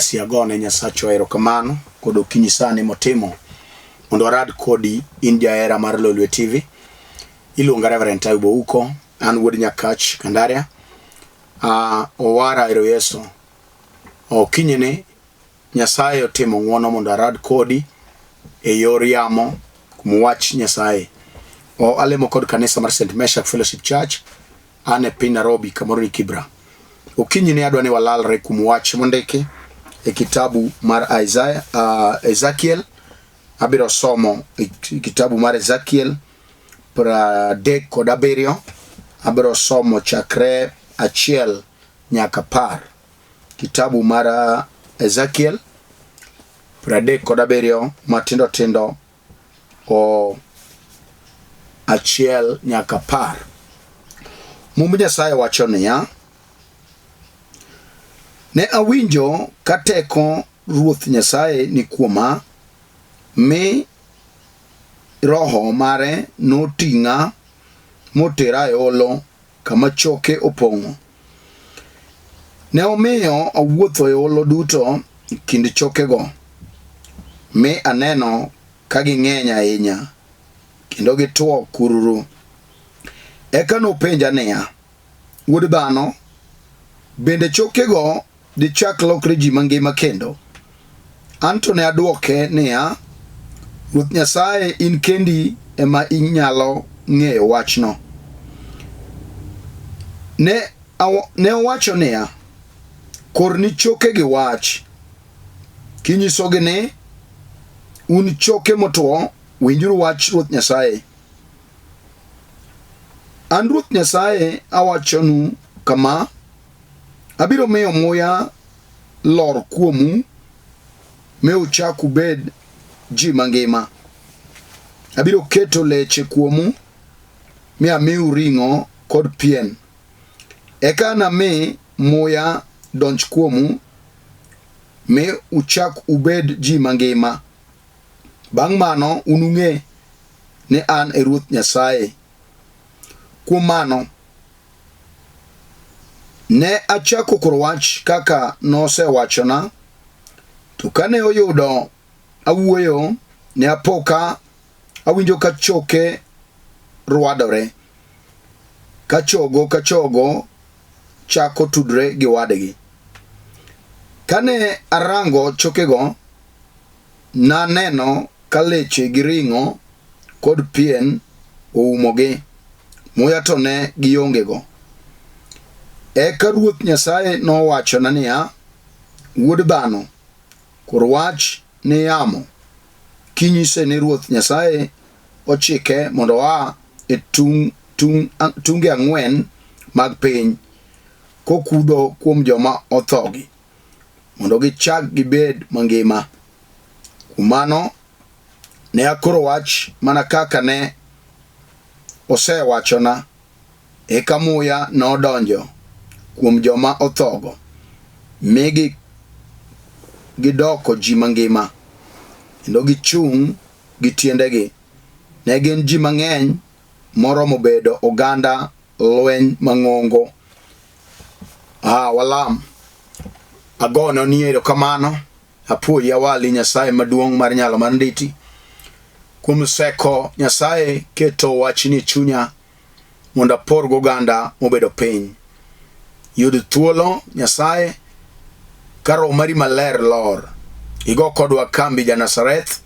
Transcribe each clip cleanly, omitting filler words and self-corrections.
Basi agone Nyasachwa erokamano kod okinyi sani motimo mondo arad kodi in jahera mar Lolwe TV. Iluonga Reverend Taibu Ouko, an wuod Nyakach Kandaria. Owara ero Yesu. Okinyi ni Nyasaye otimo ng'wono mondo arad kodi e yor yamo kuom wach Nyasaye. O alemo kod kanisa mar St. Meshak Fellowship Church an e piny Nairobi kamoro ni Kibra. Okinyi ni adwa ni walalre kuom wach mondiki e kitabu mar Isaiah, Ezekiel. Abiro somo e kitabu mar Ezekiel 37, abiro somo chakre 1 nyaka 10. Kitabu mar Ezekiel 37 matindo tindo o 1 nyaka 10. Mumb Nyasaye wacho niya, Ne awinjo ka teko Ruoth Nyasaye ni kuoma, mi Roho mare noting'a motera e holo kama choke opong'o. Ne omiyo awuotho e holo duto e kind chokego, mi aneno ka ging'eny ahinya, kendo gitwo kururu. Eka nopenja niya, Wuod dhano, bende chokego dichak lokre ji mangima kendo? An to ne adwoke niya, Ruoth Nyasaye, in kendi ema inyalo ng'eyo wachno. Ne owacho niya, Kor ni chokegi wach, kinyisogi ni, 'Un choke motwo, winjuru wach Ruoth Nyasaye. An Ruoth Nyasaye awachonu kama, Abiro miyo muya lor kuomu, mi uchak ubed ji mangima. Abiro keto leche kuomu, mi amiu ring'o kod pien. Eka anami muya donj kuomu, mi uchak ubed ji mangima. Bang' mano unung'e ni an e Ruoth Nyasaye. Kuom mano, ne achako koro wach kaka nosewachona, to kane oyudo awuoyo, ne apo ka awinjo ka choke rwadore, ka chogo ka chogo chako tudre gi wadgi. Kane arango chokego, naneno ka leche gi ring'o kod pien oumogi, muya to ne giongego. Eka Ruoth Nyasaye nowachona niya, Wuod dhano, kor wach ni yamo, kinyise ni Ruoth Nyasaye ochike mondo oa e tunge ang'wen mag piny, kokudho kuom joma othogi, mondo gichak gibed mangima. Kuom mano, ne akoro wach mana kaka ne osewachona. Eka muya nodonjo kuom joma othogo, mi gidoko ji mangima, kendo gichung' gi tiendegi. Ne gin ji mang'eny moromo bedo oganda lweny mang'ongo. Walam. Agono ni erokamano. Apuoyi awali Nyasaye maduong' mar nyalo mar nditi. Kuom seko Nyasaye keto wachni e chunya mondo apor goganda mobedo piny. Yud thuolo Nyasaye ka roho mari maler lor. Igo kodwa kambi ja Nazareth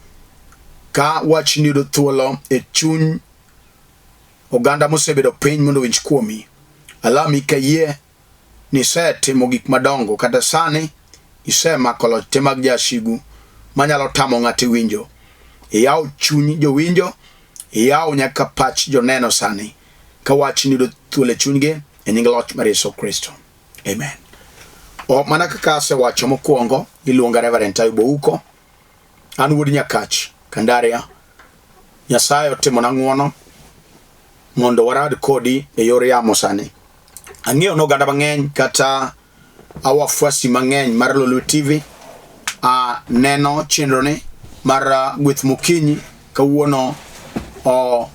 ka wachni yudo thuolo e chuny oganda mosebedo piny mondo owinj kuomi. Alami kayie ni isetimo gik madongo kata sani isemako loch te mag jasigu manyalo tamo ng'ato winjo. Iyaw chuny jowinjo, iyaw nyaka pach joneno sani ka wachni yudo thuolo e chunygi e nying loch mar Yesu Kristo. Amen. O, mana kaka asewacho mokwongo, iluonga Reverend Taibu Ouko. An wuod Nyakach, Kandaria. Nyasaye otimona ng'wono mondo warad kodi e yor yamo sani. Ang'eyo ni oganda mang'eny kata wafuasi mang'eny mar Lolwe TV neno chenro ni mar gweth mokinyi kawuono o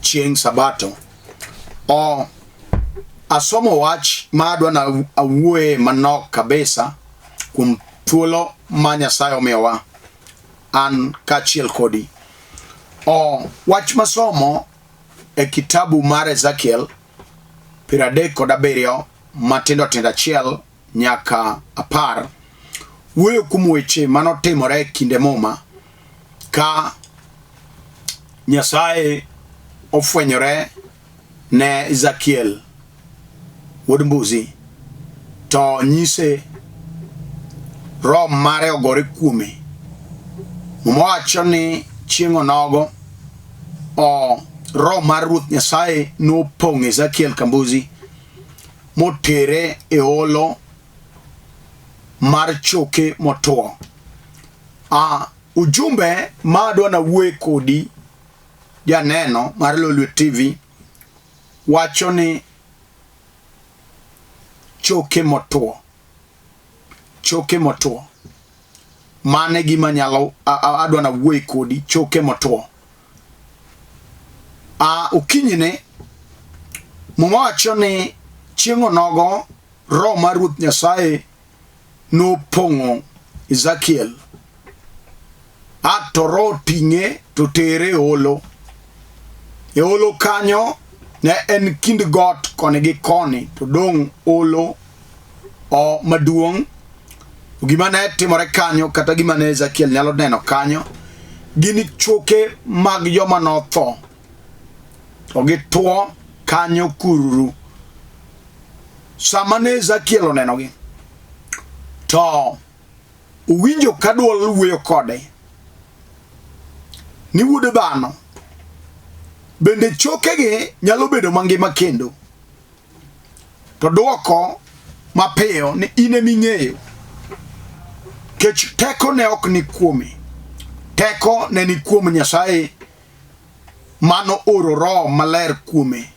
chieng' Sabato. O asomo wach ma adwa na awuoye manok kabisa kuom Thuolo ma Nyasaye omiyowa an kaachiel kodi. O wach masomo e kitabu mar Ezekiel 37 matindo tindo 1 nyaka 10 wuoyo kuom weche manotimore e kinde Muma ka Nyasaye ofwenyore ne Ezekiel wuod mbuzi to nyise roho mare ogore kuome. Muma wacho ni chieng' onogo o roho mar Ruoth Nyasaye nopong'o Ezekiel Kambuzi motere e holo mar choke motwo. A ujumbe ma adwa nawuoye kodi janeno mar Lolwe TV wacho ni choke motwo, choke motwo. Mano e gima nyalo adwa nawuoye kodi, choke motwo. A okinyine Muma wacho ni chieng' onogo roho mar Ruoth Nyasaye nopong'o Ezekiel a to roho ting'e to tere e holo. E holo kanyo ne en kind got koni gi koni to dong' holo o maduong'. Gima ne timore kanyo kata gima ne Ezekiel nyalo neno kanyo gin choke mag joma notho to gitwo kanyo kururu. Sama ne Ezekiel onenogi to owinjo ka dwol wuoyo kode ni wuod dhano, bende chokegi nyalo bedo mangima kendo? To dwoko mapiyo ni in ema ing'eyo, kech teko ne ok ni kuome, teko ne ni kuom Nyasaye mano oro Roho Maler kuome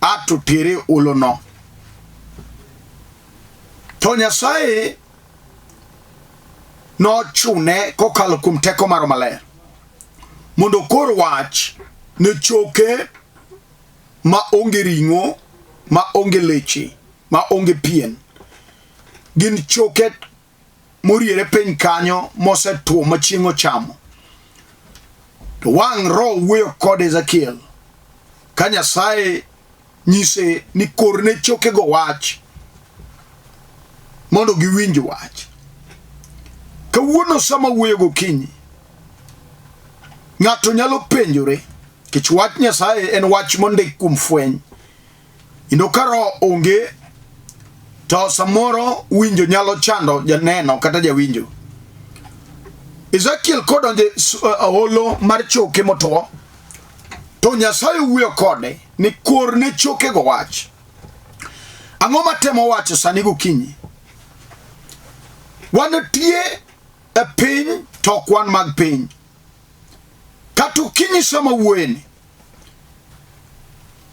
a to tere olono. To Nyasaye nochune kokalo kuom teko mar Roho Maler mondo okor wach ne choke ma onge ring'o, ma onge leche, ma onge pien. Gin choke moriere piny kanyo mosetwo ma chieng' ochamo. To wang' Roho wuoyo kod Ezekiel ka Nyasaye nyise ni korne chokego wach mondo giwinj wach. Kawuono sama wuoyo gokinyi, ng'ato nyalo penjore nikech wach Nyasaye en wach mondik kuom fweny. Kendo ka roho onge to samoro winjo nyalo chando janeno kata jawinjo. Ezekiel kodonjo e holo mar choke motwo, to Nyasaye wuoyo kode ni kor ne chokego wach. Ang'o matemo wacho sani gokinyi? Wantie e piny to ok wan mag piny. Kata okinyi sama wuoyeni,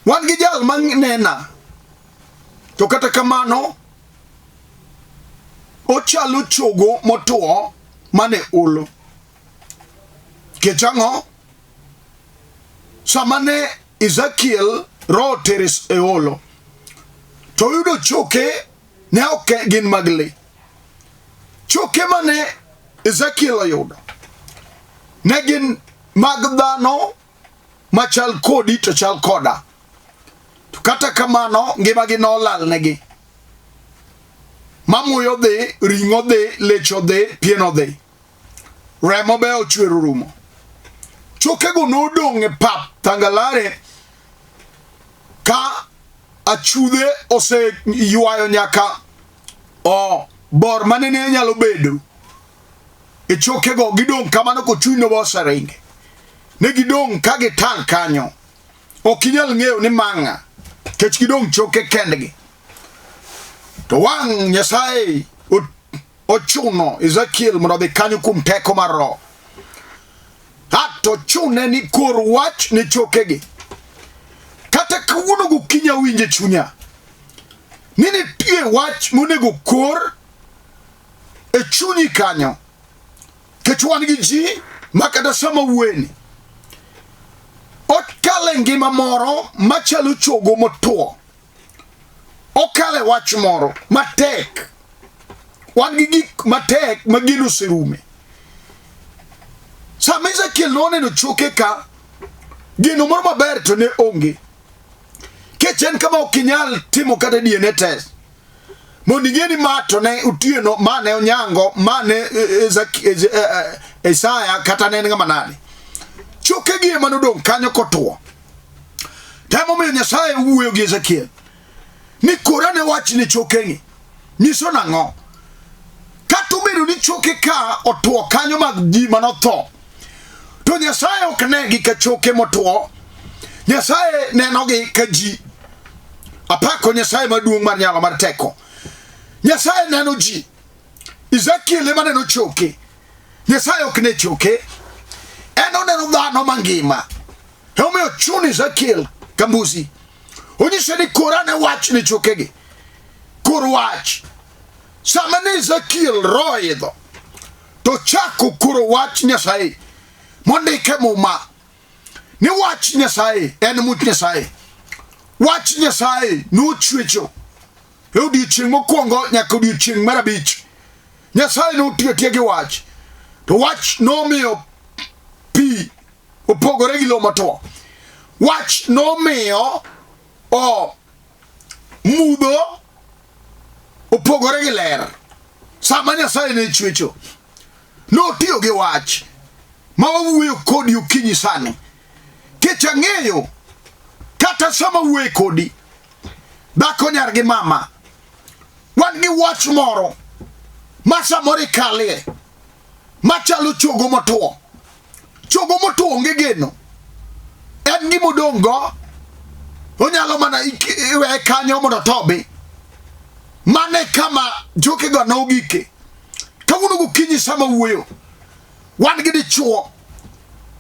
wan gi jal ma nena, to kata kamano ochalo chogo motwo mane olo. Nikech ang'o? Sama ne Ezekiel roho tere e olo, to oyudo choke ne ok gin mag le. Choke mane Ezekiel oyudo ne gin mag dhano machal kodi to chal koda. To kata kamano ngimagi nolalnegi. Mamuyo dhi, ring'o dhi, leche odhi, pien odhi. Remo be ochwer orumo. Chokego nodong' e pap Thangalare ka achudhe oseywayo nyaka o bor mane ne nyalo bedo e chokego gidong' kamano kochuny no oseringe. Ne gidong' ka gital kanyo. Ok inyal ng'eyo ni mang'a kech gidong' choke kendgi. To wang' Nyasaye ochuno Ezekiel mondo odhi kanyo kuom teko mar Roho. Ato chune ni kor wach ne chokegi. Kata kawuono gokinyi awinjo e chunya ni nitie wach monego kor e chunyi kanyo. Kech wan gi ji ma kata sama wuoyeni okalo e ngima moro machalo chogo motwo. Okalo e wach moro matek. Wan gi gik matek ma geno oserume. Sama Ezekiel noneno choke ka, geno moro maber to ne onge. Kech en kama ok inyal timo kata DNA test. Mondo ing'e ni ma to ne Otieno, ma ne Onyango, ma ne eh, eh, eh, Isaya kata ne en ng'ama nade. Chokegi ema nodong' kanyo kotwo. To emomiyo Nyasaye wuoyo gi Ezekiel ni kora ne wach ni chokegi nyiso nang'o? Kata obedo ni choke ka otwo kanyo mag ji manotho, to Nyasaye ok negi ka choke motwo. Nyasaye nenogi ka ji. Apako Nyasaye maduong' mar nyalo mar teko. Nyasaye neno ji. Ezekiel ema neno choke. Nyasaye ok ne choke. En oneno dhano mangima. Emomiyo chuno Ezekiel kambusi. Onyise ni kor ane wach ne chokegi. Kor wach. Sama ne Ezekiel roho idho, to chako koro wach Nyasaye mondike Muma ni wach Nyasaye en much Nyasaye. Wach Nyasaye nochwecho e odiechieng' mokwongo nyaka odiechieng' mar abich. Nyasaye notiyo tiyo gi wach, to wach nomiyo pi opogore gi lowo motwo. Wach nomiyo o mudho opogore gi ler. Sama Nyasaye ne chwecho, notiyo gi wach ma wawuoyo kodi okinyi sani. Kech ang'eyo kata sama wuoye kodi, dhako nyar gi mama, wan gi wach moro ma samoro ikalie machalo chogo motwo. Chogo motwo onge geno. En gima odong' go. Onyalo mana iweye kanyo mondo otobi. Mano e kama jokego nogike. Kawuono gokinyi sama wuoyo, wan gi dichuo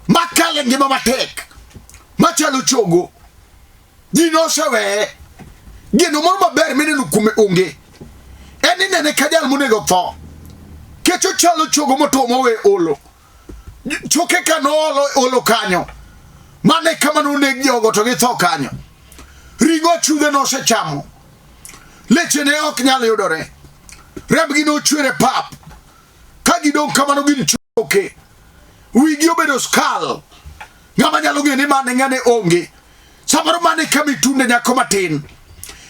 makalo e ngima matek machalo chogo. Ji noseweye. Geno moro maber mineno kuome onge. En inene ka jal monego tho. Kech ochalo chogo motwo mowe olo. Choke ka noolo olo kanyo. Mane kama noneg jogo to githo kanyo. Ring'o achudhe nosechamo. Leche ne ok nyal yudore. Rembgi nochwer e pap. Ka gidong' kamano gin choke. Wigi obedo skal. Ng'ama nyalo ng'e ni mane ng'ane onge. Samoro mane kama itunde nyako matin.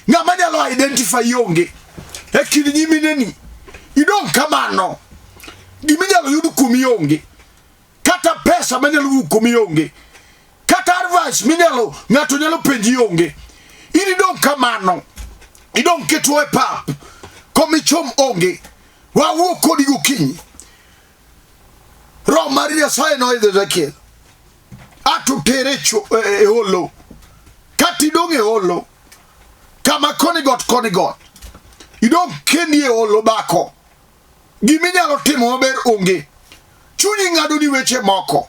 Ng'ama nyalo identify onge. E kind nyimineni. Idong' kamano. Giminyalo yud kuomi onge. Kata pesa manyalo wuok kuomi onge. Kata advice minyalo ng'ato nyalo penji onge. In idong' kamano. Idong' kitwo e pap. Komichom onge. Wawuo kodi gokinyi. Roho mar Nyasaye noidho Ezekiel. Ato tere e, e holo. Kata idong' e holo. Kama koni got koni got. Idong' kendi e holo bako. Giminyalo timo maber onge. Chunyi ng'ado ni weche moko.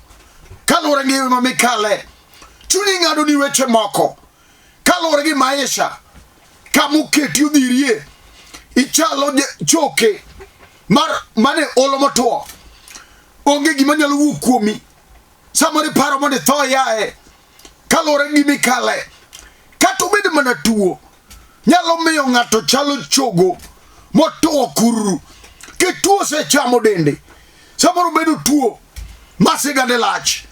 Kaluwore gi ngima mikale. Chunyi ng'ado ni weche moko. Kaluwore gi maisha. Kama oketi odhirie. Ichalo choke mar mane olo motwo. Onge gima nyalo wuok kuomi. Samoro iparo mondo itho yaye. Kaluwore gi mikale. Kata obed mana tuo. Nyalo miyo ng'ato chalo chogo motwo kururu. Ke tuo osechamo dende. Samoro obedo tuo ma sigande lach.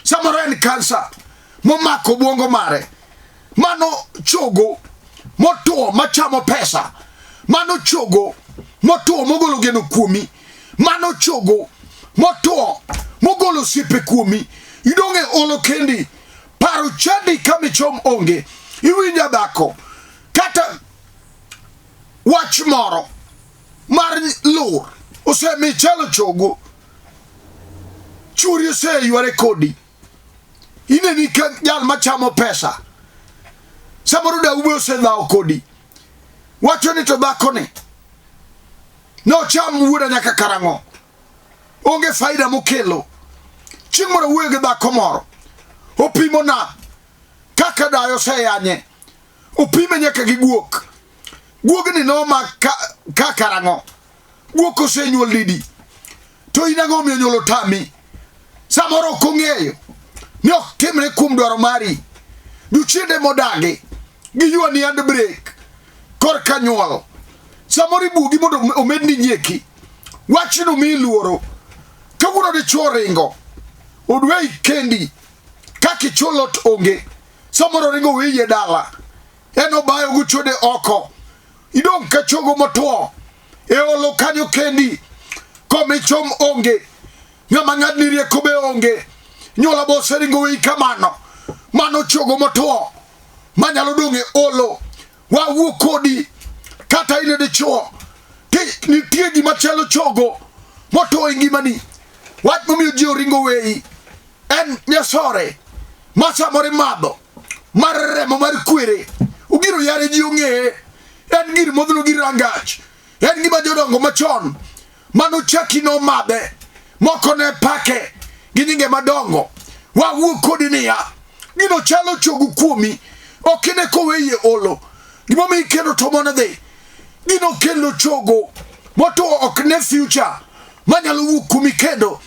Samoro en kansa momako obwongo mare. Mano chogo motwo machamo pesa. Mano chogo motwo mogolo geno kuomi. Mano chogo motwo mogolo osiepe kuomi. Idong' e olo kendi. Paro chandi kama ichom onge. Iwinja dhako. Kata wach moro mar lur osemiyo ichalo chogo. Chwori oseyware kodi. Ineni ka jal machamo pesa. Samoro daube osedhawo kodi. Wacho ni to dhakoni nocham wuoda nyaka karang'o? Onge faida mokelo. Chieng' moro awuoyo gi dhako moro. Opimona kaka dayo oseyanye. Opime nyaka gi guok. Guogni nomak ka, ka karang'o? Guok osenyuol didi? To in ang'o omiyo nyuol otami? Samoro ok ong'eyo ni ok timre kuom dwaro mari. Jochiende modagi giywani handbrake korka nyuol. Samoro ibuogi mondo omedni nyieki. Wachno miyi luoro. Kawuono dichuo ringo. Odweyi kendi. Kaka ichulo to onge. Samoro ringo weyi e dala. En obayo guchode oko. Idong' ka chogo motwo. E olo kanyo kendi. Komichom onge. Ng'ama ng'adni rieko be onge. Nyuola bo oseringo weyi kamano. Mano chogo motwo. Manyalo dong' e olo. Wawuo kodi kata in e dichuo. Nitie gima chalo chogo motwo e ngimani. Wach momiyo ji oringo weyi en nyasore ma samoro imadho mar remo mar kwere ogiro yare ji ong'eye en gir modhno gi rangach en gima jodongo machon manochaki nomadhe moko ne pake gi nyinge madongo wawuo kodi niya gino chalo chogo kuomi ok ine koweye olo gimomiyo ikendo to mono dhi gino kelo chogo motwo ok ne future manyalo wuok kuomi kendo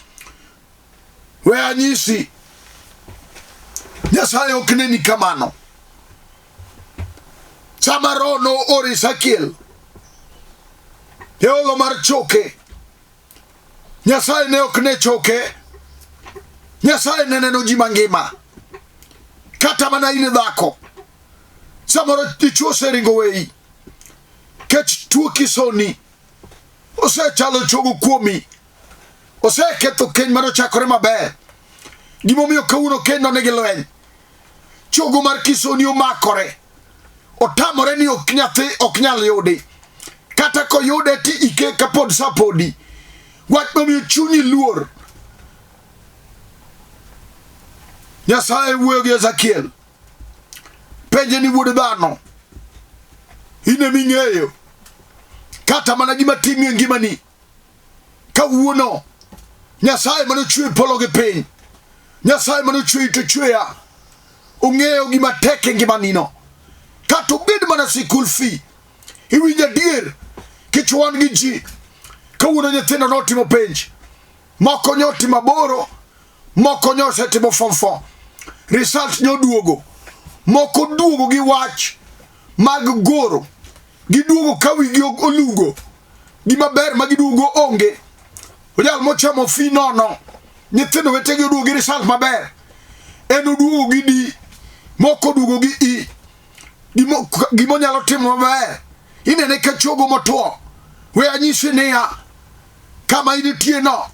We anyisi, Nyasaye ok neni kamano. Sama Roho nooro Ezekiel e olo mar choke, Nyasaye ne ok ne choke, Nyasaye ne neno ji mangima. Kata mana in dhako, samoro dichwo oseringo weyi, kech tuo kisoni osechalo chogo kuomi oseketho keny mane ochakore maber gimomiyo kawuono kendo nigi lweny chogo mar kisoni omakore otamore ni ok nyathi ok nyal yudi kata koyude ti ike kapod sa podi wach momiyo chunyi luor nyasaye wuoyo gi ezekiel penje ni wuod dhano in eming'eyo kata mana gima timi e ngimani Kawuono Nyasaye mane ochwe polo gi piny, Nyasaye mane ochwe to chweya, ong'eyo gima tek e ngimanino. Kata obed mana sikul fee, iwinjo adier kech wan gi ji. Kawuono nyithindo notimo penj, moko nyotimo aboro, moko nyosetimo form 4. Result nyoduogo, moko duogo gi wach mag goro, giduogo ka wigi olugo. Gima ber ma giduogo onge. Ojal mochamo fi nono. Nyithindo wetegi oduogo gi result maber. En oduogo gi D, moko oduogo gi E. Gimo nyalo timo maber. Inene ka chogo motwo. We anyisi niya, kama initie no,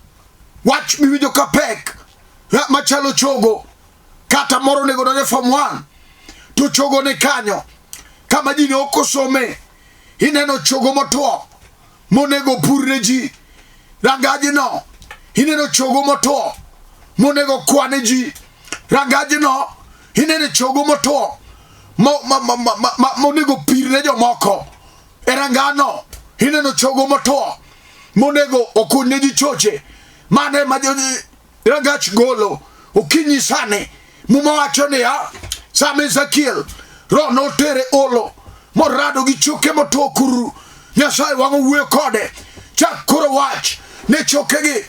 wach miwinjo ka pek machalo chogo kata moro onego donje form 1 to chogo ni kanyo kama ji ne ok osome ineno chogo motwo monego pur ne ji rangajino ineno chogo motwo monego kwane ji rangajino ineno chogo motwo monego pir ne jomoko e rangano ineno chogo motwo monego okuny ne ji choche mane ma Rangach golo okinyi sani. Muma wacho niya, sama Ezekiel roho notere olo morado gi choke motwo kuru, Nyasaye wang'o wuoyo kode. Chak koro wach ne chokegi.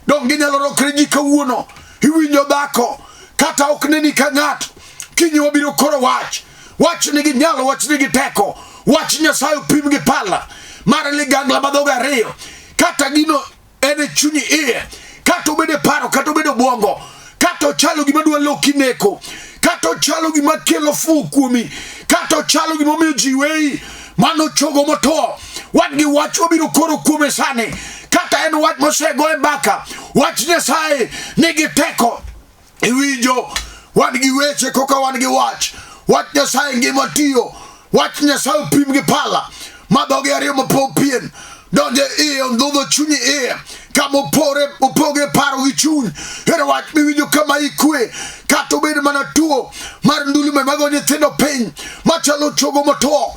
Dong ginyalo rokre ji kawuono. Iwinjo dhako kata ok neni ka ng'ato. Kiny wabiro koro wach. Wach nigi nyalo, wach nigi teko. Wach Nyasaye opim gi pala mar ligangla ma dhoge ariyo. Kata gino en e chunyi iye kata obedo e paro kata obedo obwongo kata ochalo gima dwa loki neko kata ochalo gima kelo fuwo kuomi kata ochalo gima omiyo ji weyi mano chogo motwo wan gi wach wabiro koro kuome sani kata en wach mosego e mbaka wach nyasaye nigi teko Iwinjo, wan gi weche koka wan gi wach. Wach Nyasaye ngima tiyo. Wach Nyasaye opim gi pala ma dhoge ariyo mopow pien. Donje iye ondhudho chunyi iye kama opore opoge paro gi chuny. Ero wach miwinjo kama ikwe kata obed mana tuo mar ndulme mago nyithindo piny machalo chogo motwo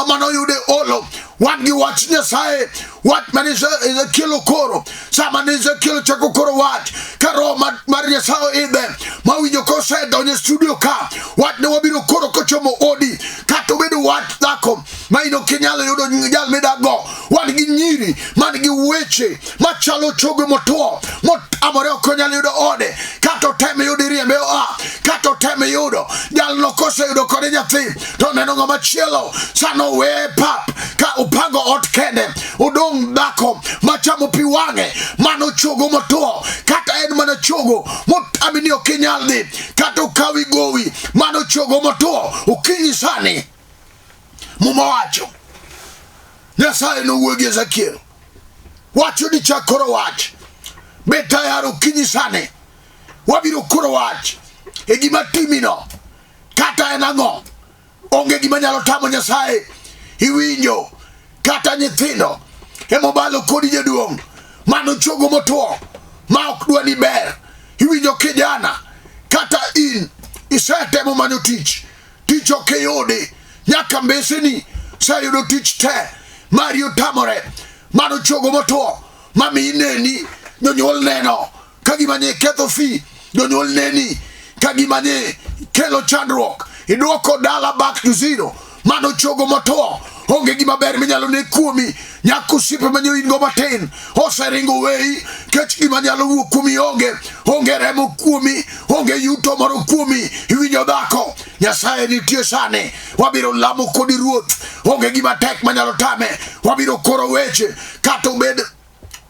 manoyude olo wan gi wach nyasaye wach mane ezekiel okoro sama ne ezekiel ochako koro wach ka roho mar nyasaye oidhe mawinjo kosedonjo e studio ka wach ne wabiro koro kochomo odi kata obedo wach dhako ma in ok inyalo yudo jal midakgo wan gi nyiri man gi weche machalo chogo motwo motamore ok onyal yudo ode kata Kata otem yudo iriembe oa, kata otem yudo jalno koseyudo kode nyathi to neno ng'ama chielo sano weye pap ka upango ot kende udong' dhako machamo pi wang'e mano chogo motwo kata en mana chogo motami ni ok inyal dhi kata okawi gowi mano chogo motwo okinyi sani muma wacho nyasaye nowuoyo gi ezekiel wacho ni chak koro wach bed tayar okinyi sani wabiro koro wach e gima timino kata en ang'o onge gima nyalo tamo nyasaye iwinjo kata nyithindo emobalo kodi jaduong' mano chogo motwo ma ok dwa ni ber iwinjo kijana kata in isetemo manyo tich tich ok iyudi nyaka mbeseni seyudo tich te mari otamore mano chogo motwo mami ineni jonyuol neno ka gima nye ketho fi jonyuol neni ka gima nye kelo chandruok idwoko dala back to zero mano chogo motwo onge gima ber minyalo ne kuomi nyaka osiepe ma nyo in go matin oseringo weyi kech gima nyalo wuok kuomi onge onge remo kuomi onge yuto moro kuomi iwinjo dhako nyasaye nitie sani wabiro lamo kodi ruoth onge gima tek manyalo tame wabiro koro weche kata obed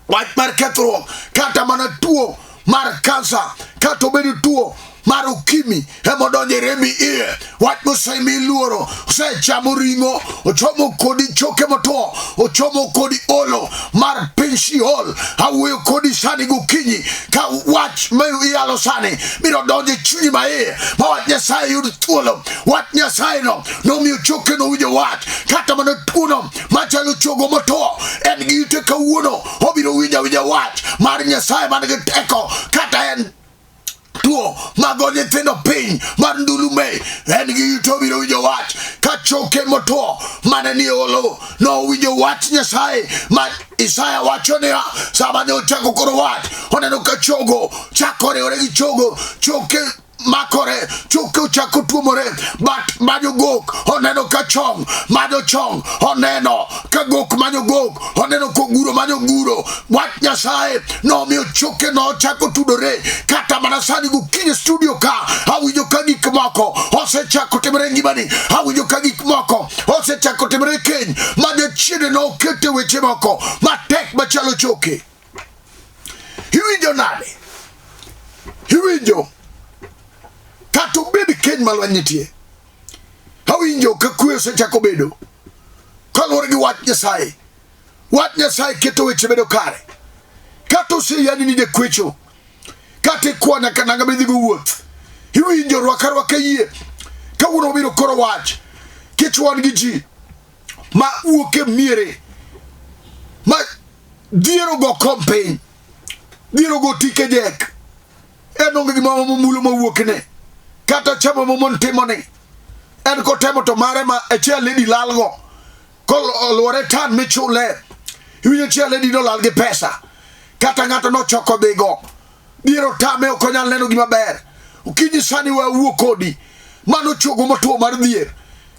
wach mar kethruok kata mana tuo mar kansa kata obed tuo mar ukimi emodonjo e rembi iye wach mosemi luoro osechamo ring'o ochomo kodi choke motwo ochomo kodi olo mar piny Sheol awuoyo kodi sani gokinyi ka wach ma iyalo sani biro donjo e chunyi ma iye ma wach Nyasaye yud thuolo wach Nyasaye no nomiyo choke nowinjo wach kata mana tuono machalo chogo motwo en gi ite kawuono obiro winjo awinja wach mar Nyasaye man gi teko kata en tuo mago nyithindo piny mar ndulume en gi ite obiro winjo wach ka choke motwo mane ni olo nowinjo wach Nyasaye ma Isaya wacho niya sama ne ochako koro wach oneno ka chogo chako riwore gi chogo choke makore choke ochako tuomore bat manyo gok oneno ka chong manyo chong oneno ka gok manyo gok oneno koguro manyo guro wach nyasaye nomiyo choke nochako tudore kata mana sani gokinyi studio ka awinjo ka gik moko osechako timore e ngimani awinjo ka gik moko osechako timore e keny ma jachiende nokete weche moko matek machalo choke iwinjo nade iwinjo kata obed keny ma lweny nitie awinjo ka kwe osechako bedo kaluwore gi wach nyasaye wach nyasaye keto weche bedo kare kata oseyani ni jakwecho kata ikwa nyaka nanga midhigo wuoth iwinjo rwak arwaka yie kawuono wabiro koro wach kech wan gi ji ma wuok e miere ma dhier ogo kom piny dhier ogo tike jek en onge gima momulo mowuokne kata chamo momon timone en kotemo to mare ma e chair lady lalgo koluwore tan michule iwinjo chair lady nolal gi pesa kata ng'ato nochoko dhigo Dier otame ok onyal neno gima ber. Okinyi sani we awuo kodi. Mano chogo motwo mar dhier.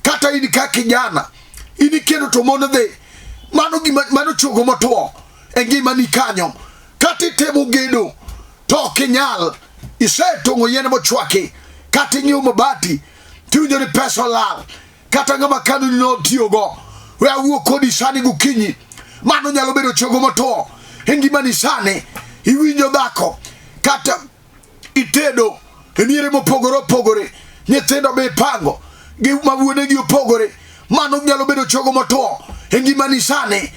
Kata in ka kijana, in ikendo to mon dhi. Mano gima mano chogo motwo e ngimani kanyo. Kata itemo gedo to ok inyal. Isetong'o yien mochwaki. Kata ing'iewo mabati tiwinjo ni pesa olal. Kata ng'ama kano notiyogo. We awuo kodi sani gokinyi. Mano nyalo bedo chogo motwo e ngimani sani. Iwinjo dhako kata itedo e miere mopogore opogore, nyithindo be ipango gi ma wuonegi opogore. Mano nyalo bedo chogo motwo e ngimani sani.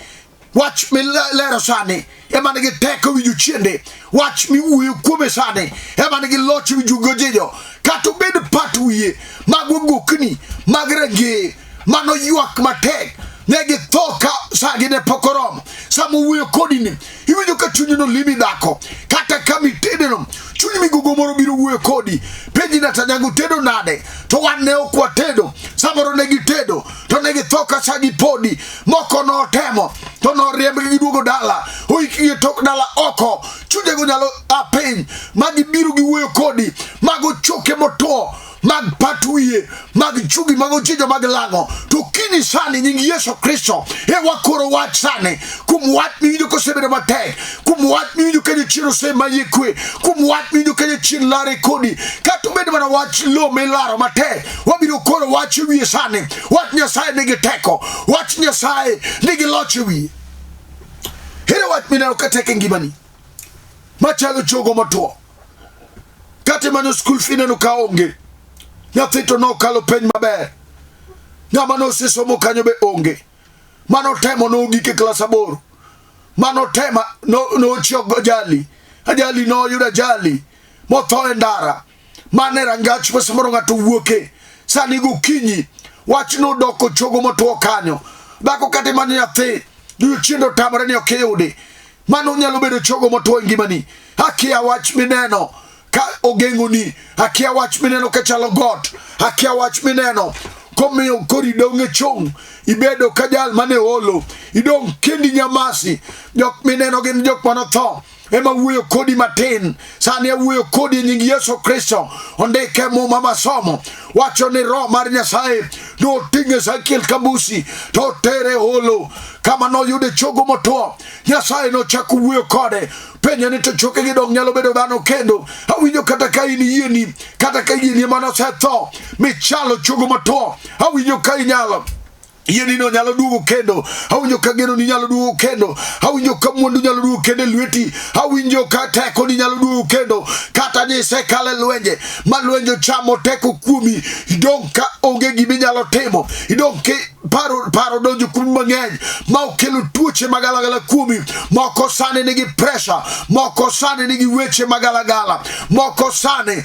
Wach milero sani ema nigi teko wi jochiende. Wach miwuoyo kuome sani ema nigi loch wi jogojejo. Kata obed pat wiye mag ogokni mag rangeye mano ywak matek ne githo ka sagi ne pok oromo. Sama owuoyo kodi ni iwinjo ka chunyi nolimi dhako kata kama itedeno chuny migogo moro biro wuoyo kodi penji na tanyangu tedo nade to wan ne ok watedo samoro ne gitedo to ne githo ka sagi podi moko notemo to noriembgi giduogo dala oikgi e tok dala oko chunjego nyalo a piny ma gibiro giwuoyo kodi mago choke motwo. Mag pat wiye, mag chugi, mag ochijo, mag lang'o. To kini sani nying Yesu Kristo e wakoro wach sani kuom wach miwinjo kosebedo matek, kuom wach miwinjo ka jachien osemayi kwe, kuom wach miwinjo ka jachien lare kodi, kata obed mana wach lo milaro matek, wabiro koro wach e wiye sani. Wach Nyasaye nigi teko, wach Nyasaye nigi loch e wiye. Ere wach mineno ka tek e ngimani machalo chogo motwo? Kata imanyo school fee neno ka onge, nyathi to nokalo penj maber, ng'ama nosesomo kanyo be onge, mano temo nogik e klas 8, mano tema nochio ajali, ajali noyudo ajali motho e ndara, mane rangach ma samoro ng'ato wuoke sani gokinyi, wach nodoko chogo motwo kanyo. Dhako kata imanyo nyathi odiechieng' otamore ni ok iyudi, mano nyalo bedo chogo motwo e ngimani. Akia wach mineno ka ogeng'oni, akia wach mineno ka chalo got, akia wach mineno komiyo koro idong' e chong', ibedo ka jal mane olo, idong' kendi nyamasi. Jok mineno gin jok manotho ema wuoyo kodi matin. Sani awuoyo kodi e nying Yesu Kristo. Ondike Muma masomo wacho ni Roho mar Nyasaye noting'o Ezekiel kambusi to otere holo kama noyude chogo motwo. Nyasaye nochako wuoyo kode, penye ni to chokegi dong' nyalo bedo dhano kendo? Awinjo kata ka in yieni, kata ka yieni ema nosetho michalo chogo motwo, awinjo ka inyalo yienino nyalo duogo kendo. Awinjo ka genoni nyalo duogo kendo. Awinjo ka mwandu nyalo duogo kendo e lweti. Awinjo ka tekoni nyalo duogo kendo. Kata ni isekalo e lwenje ma lwenje ochamo teko kuomi, idong' ka onge gima inyalo timo, idong' ki paro, paro donjo kuomi mang'eny ma okelo tuoche magalagala kuomi. Moko sani nigi pressure, moko sani nigi weche magalagala, moko sani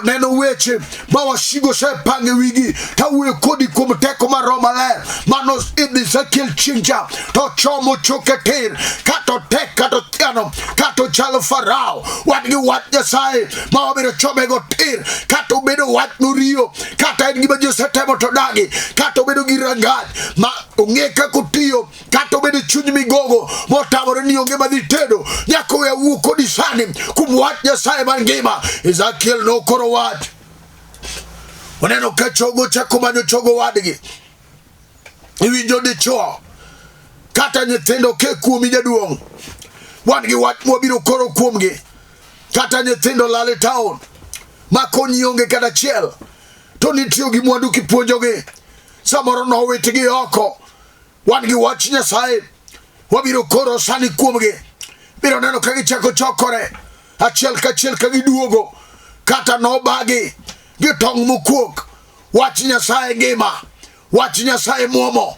neno weche ma wasigu osepango e wigi. Tawuoyo kodi kuom teko mar Roho Maler mano Ezekiel chieng' cha to chomo choke tir, kata otek, kata othiano, kata ochalo Farao. Wan gi wach Nyasaye ma wabiro chomego tir, kata obedo wach moriyo, kata en gima ji osetemo to dagi, kata obedo gi rangach ma ong'e kaka otiyo, kata obedo chuny migogo motamore ni onge madhi tedo. Nyaka we awuo kodi sani kuom wach Nyasaye mangima. Ezekiel nokoro wach, oneno ka chogo chako manyo chogo wadgi. Iwinjo dichuo kata nyithindo ke kuomi jaduong', wan gi wach mwabiro koro kuomgi. Kata nyithindo lal e taon ma konyi onge kata achiel, to nitiyo gi mwandu kipuonjogi, samoro nowitgi oko. Wan gi wach Nyasaye wabiro koro sani kuomgi. Biro neno ka gichako chokore achiel kachiel ka giduogo, kata nobagi gi tong' mokuok. Wach Nyasaye ngima, wach Nyasaye muomo,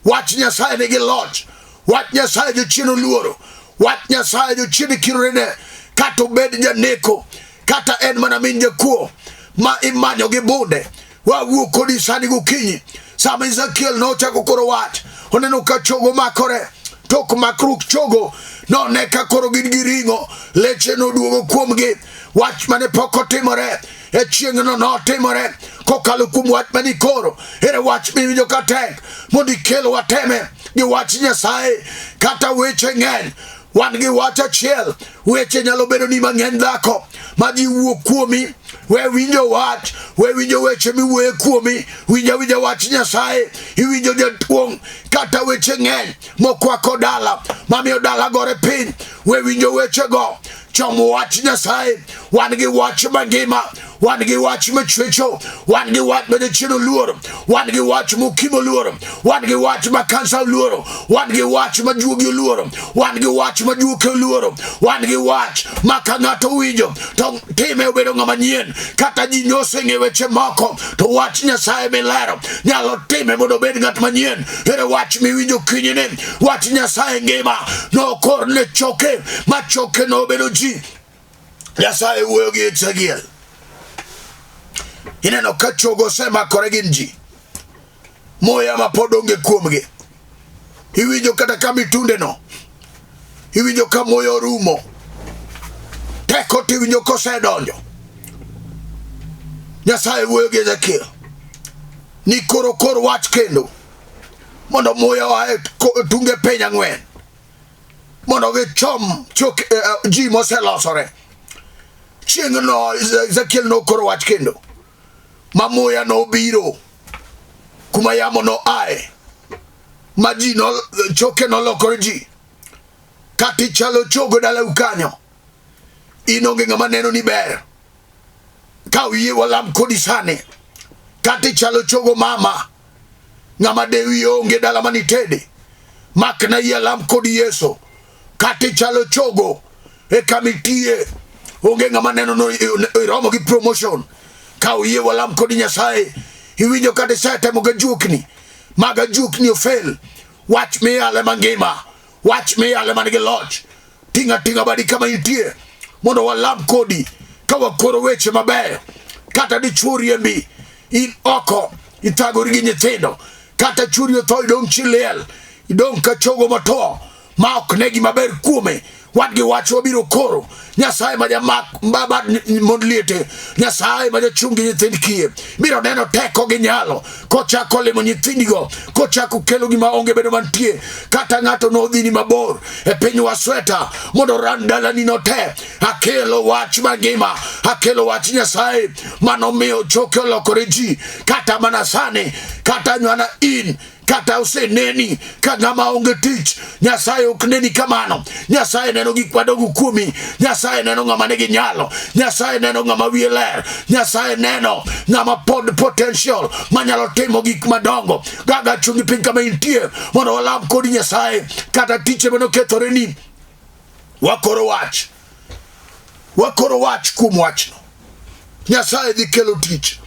wach Nyasaye nigi loch, wach Nyasaye jochien oluoro, wach Nyasaye jochien kirorene, kata obed janeko, kata en mana min jakuo ma imanyo gi bunde. Wawuo kodi sani gokinyi. Sama Ezekiel nochako koro wach, oneno ka chogo makore. Tok makruok chogo, none ka koro gin gi ring'o, leche noduogo kuomgi. Wach mane pok otimore e chieng'no notimore kokalo kuom wach mane ikoro. Ere wach miwinjo ka tek mondo ikel wateme gi wach Nyasaye? Kata weche ng'eny, wan gi wach achiel. Weche nyalo bedo ni mang'eny dhako ma ji wuo kuomi. We winjo wach, we winjo weche miwuoye kuomi, winj awinja wach Nyasaye. Iwinjo jatuong', kata weche ng'eny mokwako dala mamiyo dala gore piny. We winjo wechego, chom wach Nyasaye. Wan gi wach mangima, wan gi wach machwecho, wan gi wach ma jachien oluoro, wan gi wach mokimo oluoro, wan gi wach ma kansa oluoro, wan gi wach ma juogi oluoro, wan gi wach ma juoke oluoro, wan gi wach ma ka ng'ato owinjo to time obedo ng'ama nyien. Kata ji nyoseng'e weche moko, to wach Nyasaye milero nyalo time mondo obed ng'at manyien. Ere wach miwinjo kinyni? Wach Nyasaye ngima. Nokor ne choke ma choke nobedo ji. Nyasaye wuoyo gi Ezekiel. Ineno ka chogo osemakore gin ji, muya ma pod onge kuomgi. Iwinjo kata ka mitundeno, iwinjo ka muya orumo, teko tiwinjo kosedonjo. Nyasaye wuoyo gi Ezekiel ni koro kor wach kendo mondo muya oa e tunge piny ang'wen mondo gichom chok ji moselosore. Chieng'no Ezekiel nokoro wach kendo. Ma muya nobiro kuma yamo noae, ma ji no, choke nolokore ji. Kata ichalo chogo dalau kanyo, in onge ng'ama neno ni ber. Ka uyie walam kodi sani. Kata ichalo chogo mama, ng'ama dewi onge dala manitede. Makna yie alam kodi Yesu. Kata ichalo chogo e kama itiye, onge ng'ama neno no iromo gi promotion. Ka uyie walam kodi Nyasaye. Iwinjo kata isetemo ga juokni, maga juokni ofel. Wach miyale mangima, wach miyale man gi loch. Ting'a ting'a badi kama intie mondo walam kodi ka wakoro weche mabeyo. Kata dichwo riembi in oko ithagori gi nyithindo, kata chwori otho idong' chi liel, idong' ka chogo motwo ma ok ne gima ber kuome. Wan gi wach wabiro koro Nyasaye ma jamak baba mond liete, Nyasaye ma jachung' gi nyithind kiye biro neno teko gi nyalo kochako limo nyithindigo, kochako kelo gima onge bedo mantie. Kata ng'ato nodhini mabor e piny wasweta mondo oran dalani no te, akelo wach mangima, akelo wach Nyasaye manomiyo choke olokore ji. Kata mana sani, kata nywana in kata oseneni ka ng'ama onge tich, Nyasaye ok neni kamano. Nyasaye neno gik madongo kuomi. Nyasaye neno ng'ama nigi nyalo. Nyasaye neno ng'ama wiye ler. Nyasaye neno ng'ama pod potential manyalo timo gik madongo. Gaga chungi piny kama intie mondo walam kodi Nyasaye. Kata tiche manokethoreni, wakoro wach, wakoro wach kuom wachno. Nyasaye dhi kelo tich.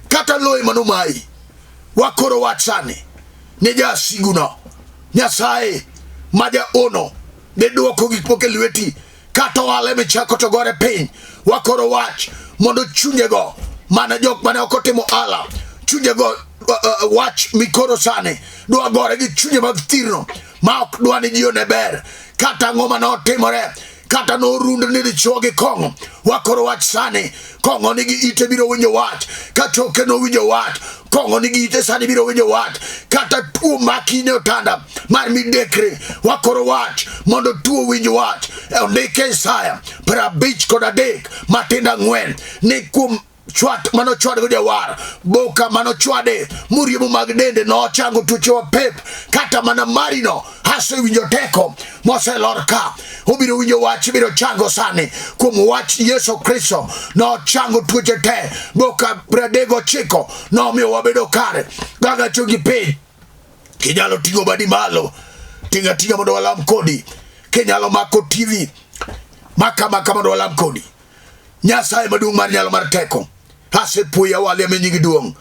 Kata loye manomayi, wakoro wach sani ne jasiguno. Nyasaye ma jaono ne dwoko gik moko e lweti, kata ohala michako to gore piny. Wakoro wach mondo chunjego mana jok mane ok otimo ohala, chunjego wach mikoro sani dwa gore gi chunje mag thirno ma ok dwa ni ji one ber. Kata ang'o mane otimore, kata norund ni dichwo gi kong'o, wakoro wach sani, kong'o nigi ite biro winjo wach. Ka choke nowinjo wach, kong'o nigi ite sani biro winjo wach. Kata tuo maki ne otanda mar midekre, wakoro wach mondo tuo winj wach. Ondike Isaya 53 matindo 4 ni kuom chwat mane ochwadgo jawar, boka mane ochwade, muriemo mag dende nochango tuochewa pep. Kata mana marino asewinjo teko moselor ka, obiro winjo wach, biro chango sani kuom wach Yesu Kristo. Nochango tuoche te, boka 39 nomiyo wabedo kare. Gaga chungi piny, kinyalo ting'o badi malo, ting'a ting'a mondo walam kodi. Kinyalo mako TV, maka maka mondo walam kodi. Nyasaye maduong' mar nyalo mar teko, asepuoyi awali ame nyingi duong'.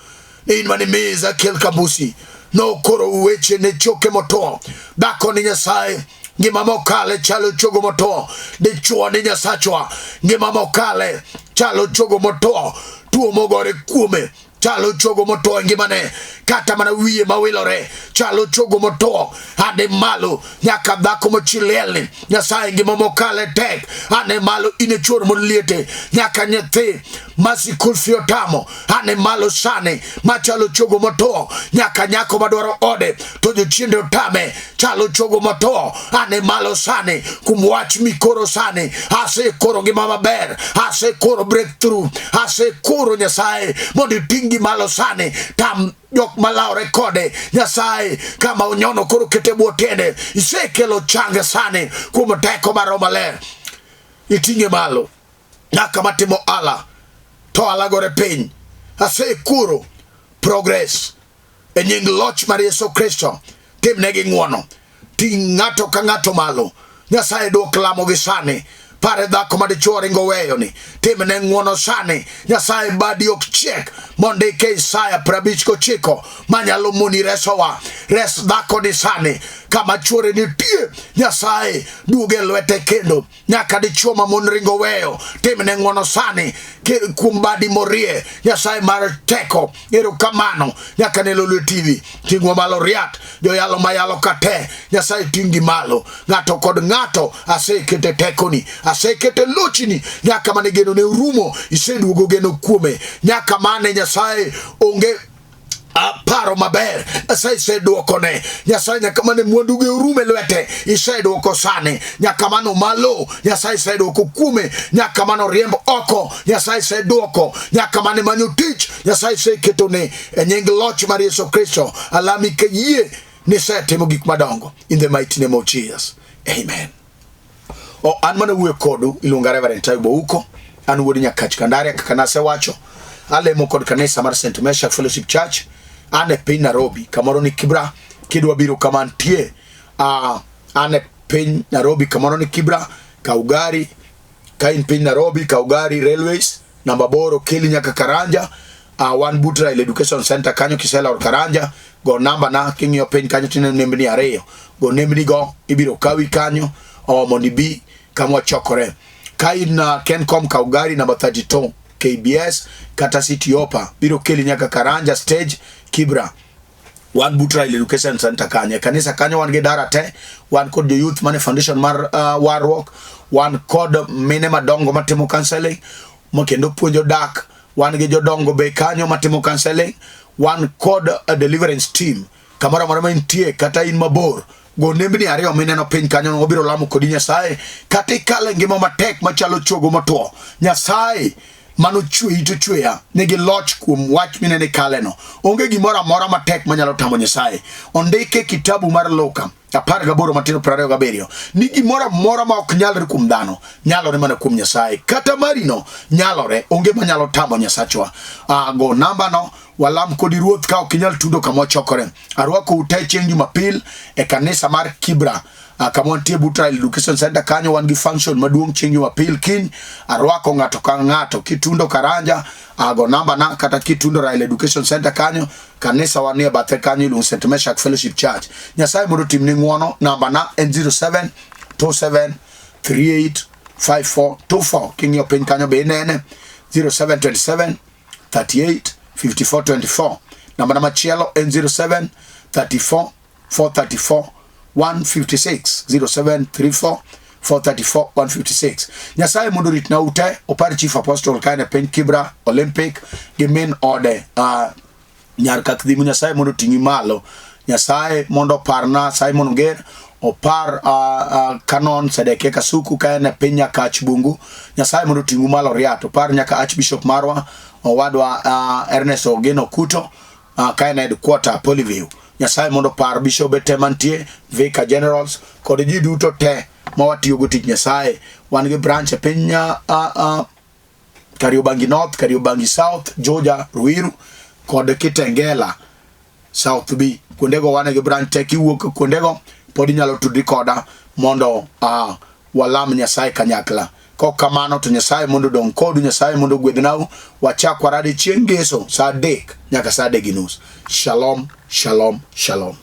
In mane imiyo Ezekiel Kambusi nokoro weche ne choke motwo. Dhako ni Nyasaye ngima mokale chalo chogo motwo. Dichwo ni Nyasachwa ngima mokale chalo chogo motwo. Tuo mogore kuome chalo chogo motwo e ngimane, kata mana wiye mawilore chalo chogo motwo. Ane malo nyaka dhako mochilielni, Nyasaye ngima mokale tek. Ane malo in e chuor moliete, nyaka nyathi ma sikul fi otamo. Ane malo sani machalo chogo motwo, nyaka nyako madwaro ode to jochiende otame chalo chogo motwo. Ane malo sani kuom wach mikoro sani, asekoro ngima maber, asekoro breakthrough, asekoro Nyasaye mondo iting'gi malo sani. Tam jok malawre kode Nyasaye kama onyono koro kete bwo tiende. Isekelo change sani kuom teko mar Roho Maler, iting'e malo nyaka matimo ala to ala gore piny. Asekoro progress e nying loch mar Yesu Kristo. Timnegi ng'wono, ting' ng'ato ka ng'ato malo. Nyasaye dwok lamo gi sani. Pare dhako ma dichwo ringo weyo ni, timne ng'wono sani. Nyasaye badi ok chiek mondike Isaya 59 manyalo moni resowa. Res dhako ni sani kama chwore nitie. Nyasaye duoge lwete kendo. Nyaka dichwo ma mon ringo weyo, timne ng'wono sani kuom badi morie. Nyasaye mar teko, erokamano. Nyaka ne Lolwe TV ting'wa malo riat, joyalo mayalo kate, Nyasaye ting'gi malo. Ng'ato kod ng'ato asekete tekoni, asekete lochni, nyaka mane geno ne orumo, iseduogo geno kuome. Nyaka mane Nyasaye onge Paro maber Nyasaye isedwokone. Nyasaye nyaka mane mwanduge orum e lwete isedwoko sani, nyaka mane omalo Nyasaye isedwoko kuome, nyaka mane oriemb oko Nyasaye isedwoko, nyaka mane manyo tich Nyasaye iseketone. E nying loch mar Yesu Kristo alami ka yie ni isetimo gik madongo in the mighty name of Jesus, amen. O, an mana wuoyo kodu iluonga Reverend Taibo Ouko, an wuod Nyakach Kandaria kaka nasewacho. Alemo kod kanisa mar St. Meshach Fellowship Church, an e piny Nairobi, kamoro ni Kibra. Kidwa biro kama antie, an e piny Nairobi, kamoro ni Kibra, kaw gari. Ka in piny Nairobi, kaw gari Railways namba 8 keli nyaka Karanja. Wan but Rail Education Center kanyo kiselor Karanja, go namba na king'iyo piny kanyo tineno nembni 2, go nembni go ibiro kawi kanyo mondo ibi kama wachokore. Ka in Kencom, kaw gari namba 32 KBS kata City Hopper biro keli nyaka Karanja stage Kibra. Wan but Rail Education Center kanyo. E kanisa kanyo wan gi dara te, wan kod jo youth mane foundation mar warruok, wan kod mine madongo matimo counseling ma kendo puonjo dak, wan gi jodongo be kanyo matimo counseling, wan kod a deliverance team. Kamoro amora ma intie kata in mabor, go nembni 2 mineno piny kanyo, wabiro lamo kodi Nyasaye. Kata ikale ngima matek machalo chogo motwo, Nyasaye mano chweyi to chweya nigi loch kuom wach minene kaleno. Onge gimoro amora matek manyalo tamo Nyasaye. Ondike kitabu mar Luka 18 matindo 27 ni gimoro amora ma ok nyalre kuom dhano nyalore mana kuom Nyasaye. Kata marino nyalore, onge manyalo tamo Nyasachwa. Go namba no walam kodi Ruoth ka ok inyal tundo kama wachokore. Arwako ute chieng' Jumapil e kanisa mar Kibra, kama wantie but Rail Education Center kanyo wan gi function maduong' chieng' Jumapil kiny. Arwako ng'ato ka ng'ato kitundo Karanja, go namba na kata kitundo Rail Education Center kanyo, kanisa wan nie bathe kanyo iluongo St. Meshach Fellowship Church. Nyasaye mondo otimni ng'uono. Namba na en 07 27 38 54 24. King'iyo piny kanyo be inene 0727 38 54 24. Namba na machielo en 07 34 434 156, 07 34 434 156. Nyasaye mondo oritna ute, opar Chief Apostle ka en e piny Kibra Olympic gi min ode Nyar Kakdhimu. Nyasaye mondo oting'i malo. Nyasaye mondo oparna Simon Nger, opar Canon Sedekia Kasuku ka en e piny Nyakach Bungu. Nyasaye mondo oting'u malo riat. Opar nyaka Archbishop marwa owadwa Ernest Ogeno Kuto ka en headquarter Polyview. Nyasaye mondo opar bishobe te mantie, vicar generals kod ji duto te ma watiyogo tich Nyasaye. Wan gi branch e piny Kariobangi North, Kariobangi South, Juja, Ruiru kod Kitengela South B. Kuondego wan gi branch te. Kiwuok kuondego pod inyalo tudri koda mondo walam Nyasaye kanyakla. Kok kamano to Nyasaye mondo odong' kodu, Nyasaye mondo ogwedhnau. Wachak waradi chieng' Ngeso saa 3 nyaka saa 3:30. Shalom, shalom, shalom.